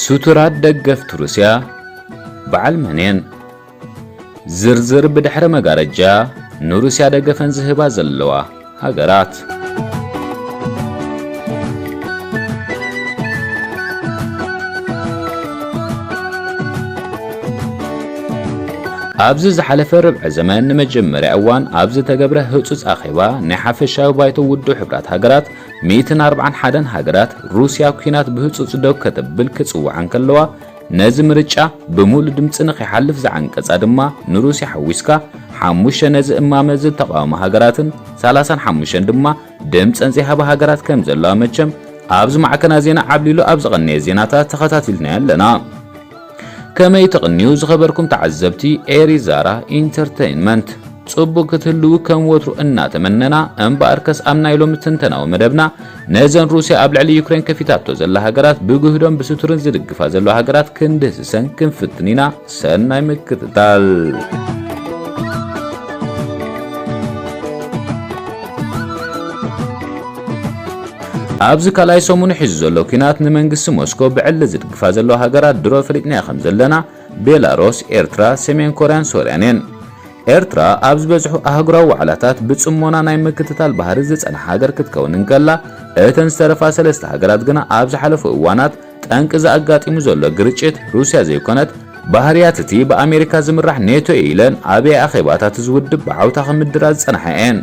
ስቱራት ደገፍቲ ሩስያ በዓል መን እየን? ዝርዝር ብድሕሪ መጋረጃ ንሩስያ ደገፈን ዝህባ ዘለዋ ሃገራት። ኣብዚ ዝሓለፈ ርብዒ ዘመን ንመጀመርያ እዋን ኣብ ዝተገብረ ህጹጽ ኣኼባ ናይ ሓፈሻዊ ባይቶ ውድብ ሕብራት ሃገራት፣ ሚእትን ኣርባዓን ሓደን ሃገራት ሩስያ ኲናት ብህጹጽ ደው ከተብል ክጽውዓ እንከለዋ፣ ነዚ ምርጫ ብምሉእ ድምጺ ንኸይሓልፍ ዝዓንቀጻ ድማ ንሩስያ ሓዊስካ ሓሙሽተ ነዚ እማመ ዝተቓወማ ሃገራትን ሰላሳን ሓሙሽተን ድማ ድምጸን ዘይሃባ ሃገራት ከም ዘለዋ መቸም ኣብዚ ማዕከና ዜና ዓብሊሉ ኣብ ዘቐነየ ዜናታት ተኸታቲልናዮ ኣለና። ከመይ ትቕንዩ ዝኸበርኩም ተዓዘብቲ ኤሪ ዛራ ኢንተርተይንመንት? ጽቡቕ ክትህልዉ ከም ወትሩ እናተመነና፣ እምበኣርከስ ኣብ ናይ ሎሚ ትንተናዊ መደብና ነዘን ሩስያ ኣብ ልዕሊ ዩክሬን ከፊታቶ ዘላ ሃገራት ብግህዶን ብስቱርን ዝድግፋ ዘለዋ ሃገራት ክንድህስሰን ክንፍትን ኢና። ሰናይ ምክትታል። ኣብዚ ካልኣይ ሰሙኑ ሒዙ ዘሎ ኲናት ንመንግስቲ ሞስኮ ብዕሊ ዝድግፋ ዘለዋ ሃገራት ድሮ ፈሊጥናዮ ከም ዘለና ቤላሩስ፣ ኤርትራ፣ ሰሜን ኮርያን ሶርያን እየን። ኤርትራ ኣብ ዝበዝሑ ኣህጉራዊ ዋዕላታት ብጽሞና ናይ ምክትታል ባህሪ ዝጸንሓ ሃገር ክትከውን እንከላ፣ እተን ዝተረፋ ሰለስተ ሃገራት ግና ኣብ ዝሓለፉ እዋናት ጠንቂ ዝኣጋጢሙ ዘሎ ግርጭት ሩስያ ዘይኮነት፣ ባህርያት እቲ ብኣሜሪካ ዝምራሕ ኔቶ እዩ ኢለን ኣብ ኣኼባታት እዚ ውድብ ብዓውታ ክምድራ ዝጸንሓ እየን።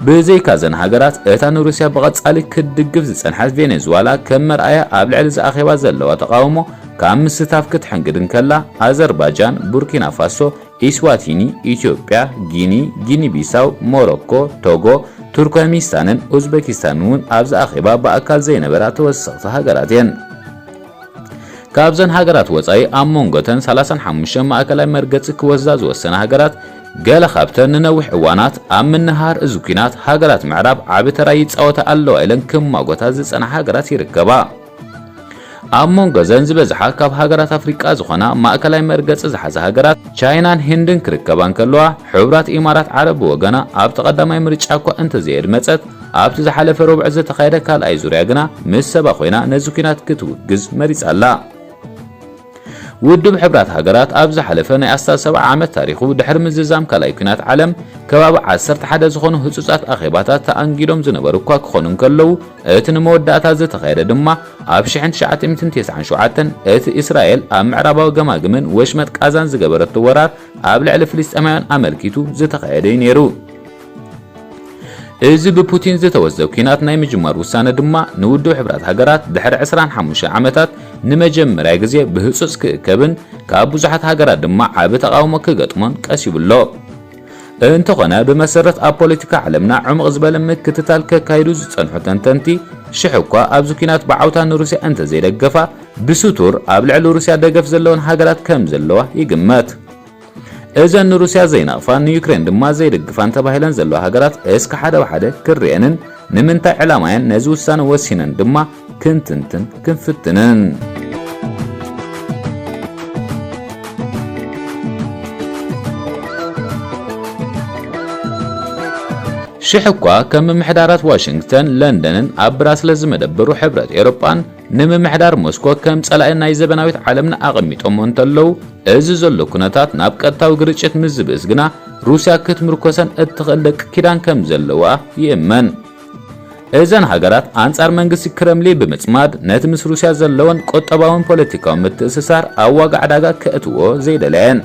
ብዘይካ እዘን ሃገራት፣ እታ ንሩስያ ብቐጻሊ ክትድግፍ ዝጸንሐት ቬኔዙዋላ ከም መርኣያ ኣብ ልዕሊ እዚ ኣኼባ ዘለዋ ተቓውሞ ካብ ምስታፍ ክትሕንግድ እንከላ፣ ኣዘርባጃን፣ ቡርኪና ፋሶ፣ ኢስዋቲኒ፣ ኢትዮጵያ፣ ጊኒ፣ ጊኒ ቢሳው፣ ሞሮኮ፣ ቶጎ፣ ቱርኮሚስታንን ኡዝቤኪስታንን እውን ኣብዚ ኣኼባ ብኣካል ዘይነበራ ተወሰኽቲ ሃገራት እየን። ካብዘን ሃገራት ወጻኢ ኣብ መንጎተን ሰላሳን ሓሙሽተን ማእከላይ መርገጺ ክወስዳ ዝወሰና ሃገራት፣ ገለ ካብተን ንነዊሕ እዋናት ኣብ ምንሃር እዚ ኲናት ሃገራት ምዕራብ ዓቢ ተራ ይጻወታ ኣለዋ ኢለን ክማጎታ ዝጸንሓ ሃገራት ይርከባ። ኣብ መንጎ እዘን ዝበዝሓ ካብ ሃገራት ኣፍሪቃ ዝኾና ማእከላይ መርገጺ ዝሓዛ ሃገራት ቻይናን ህንድን ክርከባ እንከለዋ፣ ሕቡራት ኢማራት ዓረብ ብወገና ኣብቲ ቀዳማይ ምርጫ እኳ እንተዘየድመጸት፣ ኣብቲ ዝሓለፈ ረቡዕ ዝተኻየደ ካልኣይ ዙርያ ግና ምስ ሰባ ኮይና ነዚ ኲናት ክትውግዝ መሪጻ ኣላ። ውድብ ሕብራት ሃገራት ኣብ ዝሓለፈ ናይ ኣስታት ሰብዓ ዓመት ታሪኹ ድሕሪ ምዝዛም ካልኣይ ኲናት ዓለም ከባቢ ዓሰርተ ሓደ ዝኾኑ ህጹጻት ኣኼባታት ተኣንጊዶም ዝነበሩ እኳ ክኾኑ እንከለዉ፣ እቲ ንመወዳእታ ዝተኻየደ ድማ ኣብ ሽሕን ትሽዓተ ሚእትን ተስዓን ሸውዓተን እቲ እስራኤል ኣብ ምዕራባዊ ገማግምን ወሽመጥ ቃዛን ዝገበረቶ ወራር ኣብ ልዕሊ ፍልስጤማውያን ኣመልኪቱ ዝተኻየደ እዩ ነይሩ። እዚ ብፑቲን ዝተወስደ ኲናት ናይ ምጅማር ውሳነ ድማ ንውድብ ሕብራት ሃገራት ድሕሪ ዕስራን ሓሙሽተን ዓመታት ንመጀመርያ ግዜ ብህጹጽ ክእከብን ካብ ብዙሓት ሃገራት ድማ ዓቢ ተቓውሞ ክገጥሞን ቀሲቡ ኣሎ። እንተኾነ፣ ብመሰረት ኣብ ፖለቲካ ዓለምና ዕሙቕ ዝበለ ምክትታል ከካይዱ ዝጸንሑ ተንተንቲ፣ ሽሕ እኳ ኣብዚ ኲናት ብዓውታ ንሩስያ እንተዘይደገፋ፣ ብስቱር ኣብ ልዕሊ ሩስያ ደገፍ ዘለወን ሃገራት ከም ዘለዋ ይግመት። እዘን ንሩስያ ዘይነቕፋን ንዩክሬን ድማ ዘይድግፋን ተባሂለን ዘለዋ ሃገራት እስከ ሓደ ብሓደ ክርኤንን ንምንታይ ዕላማ እየን ነዚ ውሳነ ወሲነን ድማ ክንትንትን ክንፍትንን። ሽሕ እኳ ከም ምምሕዳራት ዋሽንግተን፣ ለንደንን ኣብ ብራስለስ ዝመደበሩ ሕብረት ኤውሮጳን ንምምሕዳር ሞስኮ ከም ጸላኢ ናይ ዘበናዊት ዓለምና ኣቐሚጦሞ እንተለዉ፣ እዚ ዘሎ ኩነታት ናብ ቀጥታዊ ግርጭት ምስ ዝብእስ ግና፣ ሩስያ ክትምርኮሰን እትኽእል ደቂ ኪዳን ከም ዘለዋ ይእመን። እዘን ሃገራት ኣንጻር መንግስቲ ክረምሊን ብምጽማድ፣ ነቲ ምስ ሩስያ ዘለወን ቁጠባውን ፖለቲካውን ምትእስሳር ኣብ ዋጋ ዕዳጋ ከእትዎ ዘይደለየን።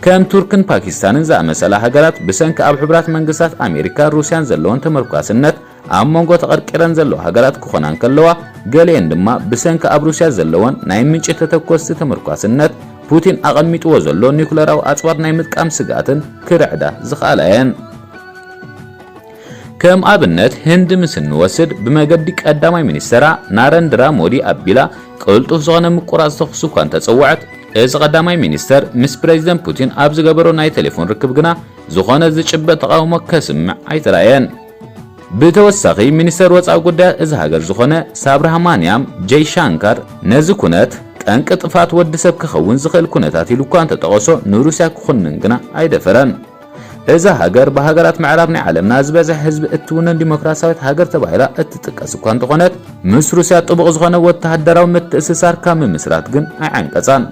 ከም ቱርክን ፓኪስታንን ዝኣመሰላ ሃገራት፣ ብሰንኪ ኣብ ሕቡራት መንግስታት ኣሜሪካን ሩስያን ዘለወን ተመርኳስነት፣ ኣብ መንጎ ተቐርቂረን ዘለዋ ሃገራት ክኾና እንከለዋ፣ ገሊኤን ድማ ብሰንኪ ኣብ ሩስያ ዘለወን ናይ ምንጪ ተተኮስቲ ተመርኳስነት፣ ፑቲን ኣቐሚጥዎ ዘሎ ኒኩለራዊ ኣጽዋር ናይ ምጥቃም ስግኣትን ክርዕዳ ዝኸኣላ እየን። ከም ኣብነት ህንዲ ምስ እንወስድ፣ ብመገዲ ቀዳማይ ሚኒስተራ ናረንድራ ሞዲ ኣቢላ ቅልጡፍ ዝኾነ ምቁራጽ ተኹሲ እኳ እንተጸውዐት፣ እዚ ቀዳማይ ሚኒስተር ምስ ፕሬዚደንት ፑቲን ኣብ ዝገበሮ ናይ ቴሌፎን ርክብ ግና ዝኾነ ዝጭበጥ ተቓውሞ ከስምዕ ኣይተራእየን። ብተወሳኺ፣ ሚኒስተር ወጻኢ ጉዳያት እዚ ሃገር ዝኾነ ሳብራሃማንያም ጀይሻንካር ነዚ ኩነት ጠንቂ ጥፍኣት ወዲ ሰብ ክኸውን ዝኽእል ኩነታት ኢሉ እኳ እንተጠቐሶ፣ ንሩስያ ክኹንን ግና ኣይደፈረን። እዛ ሃገር ብሃገራት ምዕራብ ናይ ዓለምና ዝበዝሕ ህዝቢ እትውንን ዲሞክራሲያዊት ሃገር ተባሂላ እትጥቀስ እኳ እንተኾነት፣ ምስ ሩስያ ጥቡቕ ዝኾነ ወተሃደራዊ ምትእስሳር ካብ ምምስራት ግን ኣይዓንቀጻን።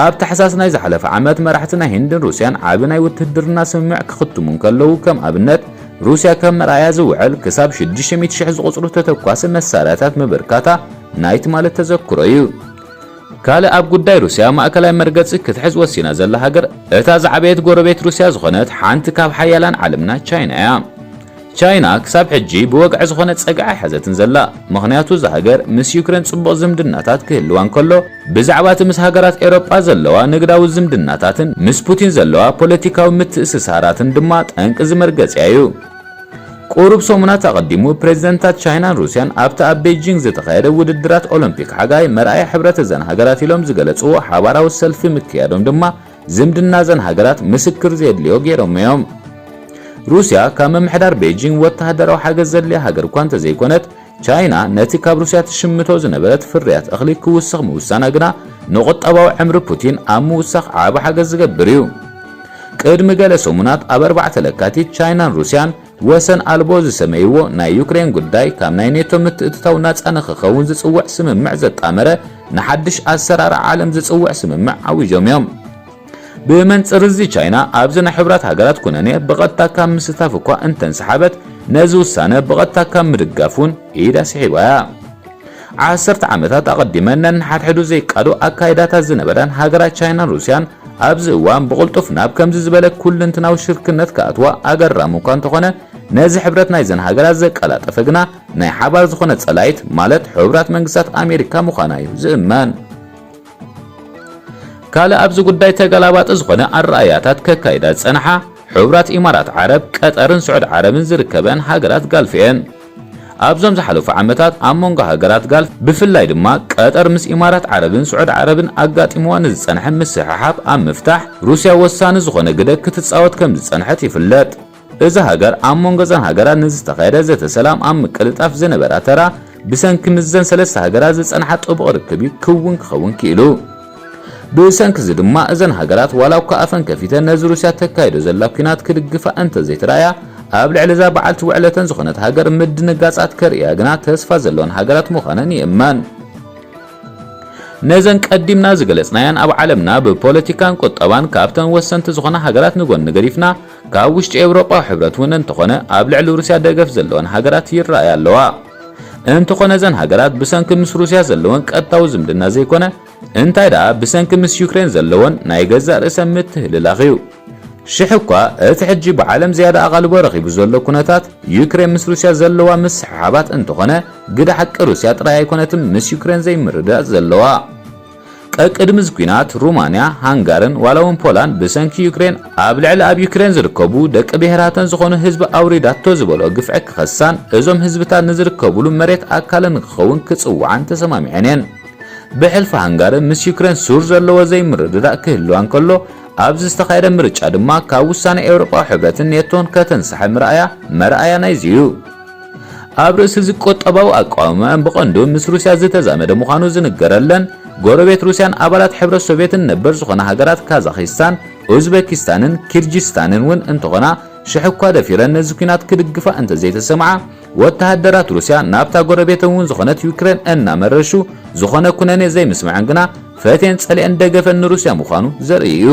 ኣብ ታሕሳስ ናይ ዝሓለፈ ዓመት መራሕቲ ናይ ህንድን ሩስያን ዓቢ ናይ ውትህድርና ስምምዕ ክኽትሙ እንከለዉ፣ ከም ኣብነት ሩስያ ከም መርኣያ ዝውዕል ክሳብ ሽዱሽተ ሚእቲ ሽሕ ዝቑጽሩ ተተኳሲ መሳርያታት ምብርካታ ናይ ትማሊ ተዘክሮ እዩ። ካልእ ኣብ ጉዳይ ሩስያ ማእከላይ መርገጺ ክትሕዝ ወሲና ዘላ ሃገር፣ እታ ዝዓበየት ጎረቤት ሩስያ ዝኾነት ሓንቲ ካብ ሓያላን ዓለምና ቻይና እያ። ቻይና ክሳብ ሕጂ ብወግዒ ዝኾነ ጸግዒ ኣይሓዘትን ዘላ። ምኽንያቱ እዛ ሃገር ምስ ዩክሬን ጽቡቕ ዝምድናታት ክህልዋ እንከሎ፣ ብዛዕባ እቲ ምስ ሃገራት ኤውሮጳ ዘለዋ ንግዳዊ ዝምድናታትን ምስ ፑቲን ዘለዋ ፖለቲካዊ ምትእስሳራትን ድማ ጠንቂ ዝመርገጽያ እዩ። ቁሩብ ሰሙናት ኣቐዲሙ፣ ፕሬዚደንታት ቻይናን ሩስያን ኣብቲ ኣብ ቤጂንግ ዝተኻየደ ውድድራት ኦሎምፒክ ሓጋይ መርኣያ ሕብረት እዘን ሃገራት ኢሎም ዝገለጽዎ ሓባራዊ ሰልፊ ምክያዶም ድማ፣ ዝምድና እዘን ሃገራት ምስክር ዘየድልዮ ገይሮም እዮም። ሩስያ ካብ ምምሕዳር ቤጂንግ ወተሃደራዊ ሓገዝ ዘድልያ ሃገር እኳ እንተዘይኮነት፣ ቻይና ነቲ ካብ ሩስያ ትሽምቶ ዝነበረት ፍርያት እኽሊ ክውስኽ ምውሳና ግና ንቁጠባዊ ዕምሪ ፑቲን ኣብ ምውሳኽ ዓቢ ሓገዝ ዝገብር እዩ። ቅድሚ ገለ ሰሙናት ኣብ ኣርባዕተ ለካቲት ቻይናን ሩስያን ወሰን ኣልቦ ዝሰመይዎ ናይ ዩክሬን ጉዳይ ካብ ናይ ኔቶ ምትእትታው ናጻ ንኽኸውን ዝጽውዕ ስምምዕ ዘጣመረ ንሓድሽ ኣሰራርዓ ዓለም ዝጽውዕ ስምምዕ ኣዊጆም እዮም። ብመንጽር እዚ ቻይና ኣብዚ ናይ ሕቡራት ሃገራት ኩነኔ ብቐጥታ ካብ ምስታፍ እኳ እንተንሰሓበት፣ ነዚ ውሳነ ብቐጥታ ካብ ምድጋፍ እውን ኢዳ ስሒባ እያ። ዓሰርተ ዓመታት ኣቐዲመን ነንሓድሕዱ ዘይቃዶ ኣካይዳታት ዝነበረን ሃገራት ቻይናን ሩስያን ኣብዚ እዋን ብቕልጡፍ ናብ ከምዚ ዝበለ ኩልንትናዊ ሽርክነት ክኣትዋ ኣገራሚ እኳ እንተኾነ፣ ነዚ ሕብረት ናይዘን ሃገራት ዘቀላጠፈ ግና ናይ ሓባር ዝኾነ ጸላኢት ማለት ሕቡራት መንግስታት ኣሜሪካ ምዃና እዩ ዝእመን። ካልእ ኣብዚ ጉዳይ ተገላባጢ ዝኾነ ኣረኣእያታት ከካይዳ ዝጸንሓ ሕቡራት ኢማራት ዓረብ፣ ቀጠርን ስዑድ ዓረብን ዝርከበን ሃገራት ጋልፍ እየን። ኣብዞም ዝሓለፉ ዓመታት ኣብ መንጎ ሃገራት ጋልፍ ብፍላይ ድማ ቀጠር ምስ ኢማራት ዓረብን ስዑድ ዓረብን ኣጋጢምዋ ንዝጸንሐ ምስሕሓብ ኣብ ምፍታሕ ሩስያ ወሳኒ ዝኾነ ግደ ክትጻወት ከም ዝጸንሐት ይፍለጥ። እዛ ሃገር ኣብ መንጎ እዘን ሃገራት ንዝተኻየደ ዘተ ሰላም ኣብ ምቅልጣፍ ዝነበራ ተራ ብሰንኪ ምስዘን ሰለስተ ሃገራት ዝጸንሓ ጥቡቕ ርክብ እዩ ክውን ክኸውን ክኢሉ። ብሰንኪ እዚ ድማ እዘን ሃገራት ዋላ እኳ ኣፈን ከፊተን ነዚ ሩስያ ተካይዶ ዘላ ኲናት ክድግፋ እንተዘይተራእያ፣ ኣብ ልዕሊ እዛ በዓልቲ ውዕለተን ዝኾነት ሃገር ምድንጋጻት ከርእያ ግና ተስፋ ዘለወን ሃገራት ምዃነን ይእመን። ነዘን ቀዲምና ዝገለጽናየን ኣብ ዓለምና ብፖለቲካን ቁጠባን ካብተን ወሰንቲ ዝኾና ሃገራት ንጎኒ ገዲፍና፣ ካብ ውሽጢ ኤውሮጳዊ ሕብረት እውን እንተኾነ ኣብ ልዕሊ ሩስያ ደገፍ ዘለወን ሃገራት ይረኣያ ኣለዋ። እንተኾነ እዘን ሃገራት ብሰንኪ ምስ ሩስያ ዘለወን ቀጥታዊ ዝምድና ዘይኮነ፣ እንታይ ደኣ ብሰንኪ ምስ ዩክሬን ዘለወን ናይ ገዛእ ርእሰን ምትህልላኽ እዩ። ሽሕ እኳ እቲ ሕጂ ብዓለም ዝያዳ ኣቓልቦ ረኺቡ ዘሎ ኩነታት ዩክሬን ምስ ሩስያ ዘለዋ ምስሕሓባት እንተኾነ፣ ግደ ሓቂ ሩስያ ጥራይ ኣይኮነትን ምስ ዩክሬን ዘይምርድዳእ ዘለዋ። ቀቅድሚ እዚ ኲናት ሩማንያ፣ ሃንጋርን ዋላ እውን ፖላንድ ብሰንኪ ዩክሬን ኣብ ልዕሊ ኣብ ዩክሬን ዝርከቡ ደቂ ብሄራተን ዝኾኑ ህዝቢ ኣውሪዳቶ ዝበሎ ግፍዒ ክኸሳን እዞም ህዝብታት ንዝርከብሉ መሬት ኣካለን ክኸውን ክጽውዓን ተሰማሚዐን እየን። ብሕልፊ ሃንጋሪ ምስ ዩክሬን ሱር ዘለዎ ዘይምርድዳእ ክህልዋ እንከሎ፣ ኣብዚ ዝተኻየደ ምርጫ ድማ ካብ ውሳነ ኤውሮጳዊ ሕብረትን ኔቶን ከተንስሐ ምርኣያ መርኣያ ናይዚ እዩ። ኣብ ርእሲ እዚ ቁጠባዊ ኣቃውማኣን ብቐንዱ ምስ ሩስያ ዝተዛመደ ምዃኑ ዝንገረለን ጎረቤት ሩስያን ኣባላት ሕብረት ሶቭየትን ነበር ዝኾና ሃገራት ካዛኺስታን፣ ኡዝቤኪስታንን ኪርጂስታንን እውን እንተኾና፣ ሽሕ እኳ ደፊረን ነዚ ኲናት ክድግፋ እንተዘይተሰምዓ፣ ወተሃደራት ሩስያ ናብታ ጎረቤተን እውን ዝኾነት ዩክሬን እናመረሹ፣ ዝኾነ ኩነኔ ዘይምስምዐን ግና ፈትየን ጸሊአን ደገፈን ንሩስያ ምዃኑ ዘርኢ እዩ።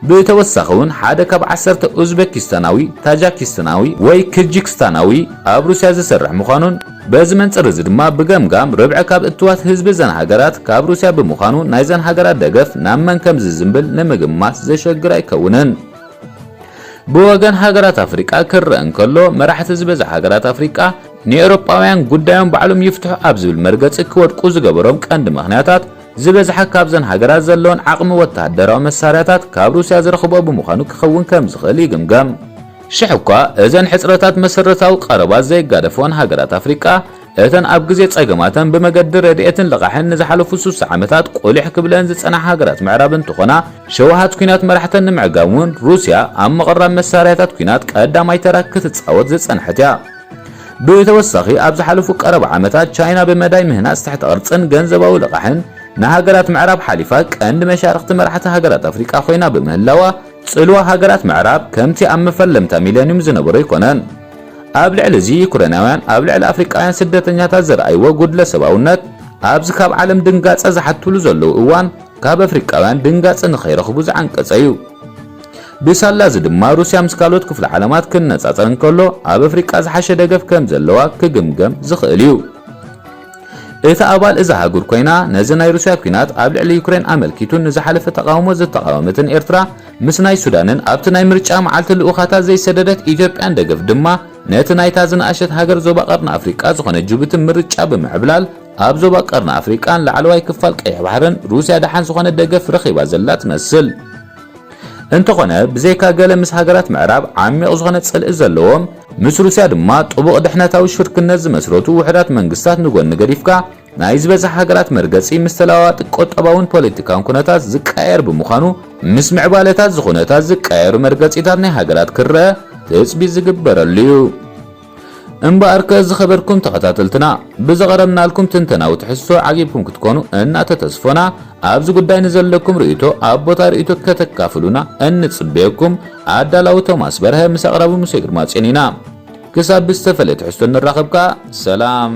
ብተወሳኺ እውን ሓደ ካብ ዓሰርተ ኡዝቤኪስታናዊ፣ ታጃኪስታናዊ ወይ ክርጂክስታናዊ ኣብ ሩስያ ዝሰርሕ ምዃኑን በዚ መንጽር እዚ ድማ ብገምጋም ርብዒ ካብ እትዋት ህዝቢ እዘን ሃገራት ካብ ሩስያ ብምዃኑ ናይዘን ሃገራት ደገፍ ናብ መን ከም ዝዝንብል ንምግማት ዘሸግር ኣይከውንን። ብወገን ሃገራት ኣፍሪቃ ክረአ እንከሎ፣ መራሕቲ ዝበዝሓ ሃገራት ኣፍሪቃ ንኤውሮጳውያን ጉዳዮም ባዕሎም ይፍትሑ ኣብ ዝብል መርገጺ ክወድቁ ዝገበሮም ቀንዲ ምኽንያታት፣ ዝበዝሓ ካብዘን ሃገራት ዘለወን ዓቕሚ ወተሃደራዊ መሳርያታት ካብ ሩስያ ዝረኽብኦ ብምዃኑ ክኸውን ከም ዝኽእል ይግምገም። ሽሕ እኳ እዘን ሕጽረታት መሰረታዊ ቀረባት ዘይጋደፈወን ሃገራት ኣፍሪቃ፣ እተን ኣብ ግዜ ጸገማተን ብመገዲ ረድኤትን ልቓሕን ንዝሓለፉ ስሳ ዓመታት ቁሊሕ ክብለን ዝጸንሓ ሃገራት ምዕራብ እንትኾና፣ ሸውሃት ኲናት መራሕተን ንምዕጋብ እውን ሩስያ ኣብ ምቕራብ መሳርያታት ኲናት ቀዳማይ ተራ ክትጻወት ዝጸንሐት እያ። ብተወሳኺ፣ ኣብ ዝሓለፉ ቀረባ ዓመታት ቻይና ብመዳይ ምህናጽ ትሕተ ቅርጽን ገንዘባዊ ልቓሕን ንሃገራት ምዕራብ ሓሊፋ ቀንዲ መሻርኽቲ መራሕቲ ሃገራት ኣፍሪቃ ኮይና ብምህላዋ፣ ጽልዋ ሃገራት ምዕራብ ከምቲ ኣብ መፈለምታ ሚሌንዩም ዝነበሮ ኣይኮነን። ኣብ ልዕሊ እዚ ዩክሬናውያን ኣብ ልዕሊ ኣፍሪቃውያን ስደተኛታት ዘርኣይዎ ጉድለ ሰብኣውነት ኣብዚ ካብ ዓለም ድንጋጸ ዝሓትሉ ዘለዉ እዋን ካብ ኣፍሪቃውያን ድንጋጸ ንኸይረኽቡ ዝዓንቀጸ እዩ። ብሳላ እዚ ድማ ሩስያ ምስ ካልኦት ክፍለ ዓለማት ክነጻጸር እንከሎ ኣብ ኣፍሪቃ ዝሓሸ ደገፍ ከም ዘለዋ ክግምገም ዝኽእል እዩ። እታ ኣባል እዛ ሃገር ኮይና ነዚ ናይ ሩስያ ኲናት ኣብ ልዕሊ ዩክሬን ኣመልኪቱ ንዝሓለፈ ተቓውሞ ዝተቓወመትን ኤርትራ ምስ ናይ ሱዳንን ኣብቲ ናይ ምርጫ መዓልቲ ልኡኻታ ዘይሰደደት ኢትዮጵያን ደገፍ ድማ ነቲ ናይታ ዝነኣሸት ሃገር ዞባ ቀርኒ ኣፍሪቃ ዝኾነ ጅቡቲ ምርጫ ብምዕብላል ኣብ ዞባ ቀርኒ ኣፍሪቃን ላዕለዋይ ክፋል ቀይሕ ባሕርን ሩስያ ደሓን ዝኾነ ደገፍ ረኺባ ዘላ ትመስል። እንተኾነ ብዘይካ ገለ ምስ ሃገራት ምዕራብ ዓሚቕ ዝኾነ ጽልኢ ዘለዎም ምስ ሩስያ ድማ ጥቡቕ ድሕነታዊ ሽርክነት ዝመስረቱ ውሕዳት መንግስታት ንጎኒ ገዲፍካ ናይ ዝበዝሕ ሃገራት መርገጺ ምስ ተለዋዋጢ ቁጠባውን ፖለቲካውን ኩነታት ዝቀያየር ብምዃኑ ምስ ምዕባለታት ዝኹነታት ዝቀያየሩ መርገጺታት ናይ ሃገራት ክረአ ትጽቢት ዝግበረሉ እዩ። እምበኣርከ ዝኸበርኩም ተኸታተልትና ብዘቐረብናልኩም ትንተናዊ ትሕዝቶ ዓጊብኩም ክትኮኑ እናተተስፎና ኣብዚ ጉዳይ ንዘለኩም ርእይቶ ኣብ ቦታ ርእይቶ ከተካፍሉና እንጽበየኩም። ኣዳላዊ ቶማስ በርሀ ምስ ኣቕራቢ ሙሴ ግርማ ጽዮን ኢና። ክሳብ ብዝተፈለየ ትሕዝቶ ንራኸብካ ሰላም።